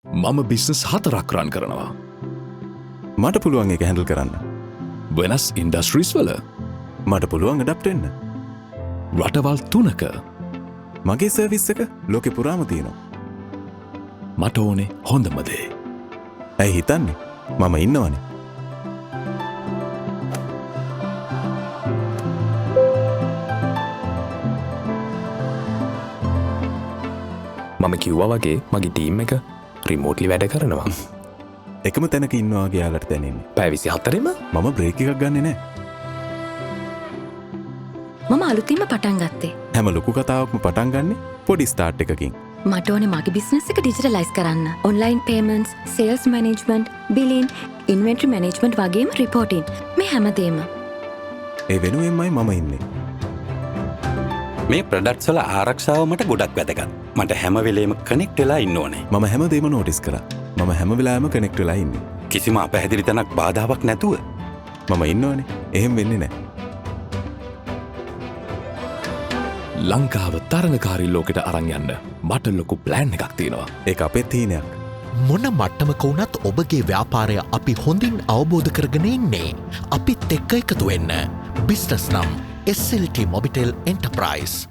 මම බිස්නස් හතරක් රන් කරනවා. මට පුළුවන් ඒක හැන්ඩල් කරන්න. වෙනස් ඉන්ඩස්ට්‍රීස් වල. මට පුළුවන් ඇඩැප්ට් වෙන්න. රටවල් තුනක. මගේ සර්විස් එක ලෝකෙ පුරාම තියෙනවා. මට ඕනේ හොඳම දේ. ඇයි හිතන්නේ? මම ඉන්නවනේ. මම කිව්වා වගේ මගේ ටීම් එක රිමෝට්ලි වැඩ කරනවා. එකම තැනක ඉන්නවා වගේ එයාලට දැනෙන්නේ. පැය 24ම. මම බ්‍රේක් එකක් ගන්නෙ නෑ. මම අලුතින්ම පටන් ගත්තේ. හැම ලොකු කතාවක්ම පටන් ගන්නෙ පොඩි ස්ටාර්ට් එකකින්. මට ඕනේ මගේ බිස්නස් එක ඩිජිටලයිස් කරන්න. Online payments, sales management, billing, inventory management වගේම රිපෝටින්. මේ හැමදේම. ඒ වෙනුවෙන්මයි මම ඉන්නේ. මේ ප්‍රොඩක්ට්ස් වල ආරක්ෂාව මට ගොඩක් වැදගත්. මට හැම වෙලේම කනෙක්ට් වෙලා ඉන්න ඕනේ. මම හැමදේම නෝටිස් කරා. මම හැම වෙලාවෙම කනෙක්ට් වෙලා ඉන්නේ. කිසිම අපැහැදිලි තැනක් බාධාවක් නැතුව. මම ඉන්නවනේ. එහෙම වෙන්නේ නෑ. ලංකාව තරඟකාරී ලෝකෙට අරන් යන්න මට ලොකු ප්ලෑන් එකක් තියෙනවා. ඒක අපේ හීනයක්. මොන මට්ටමක වුණත් ඔබගේ ව්‍යාපාරය අපි හොඳින් අවබෝධ කරගෙන ඉන්නේ. අපිත් එක්ක එකතු වෙන්න. බිස්නස් නම් SLT Mobitel enterprise.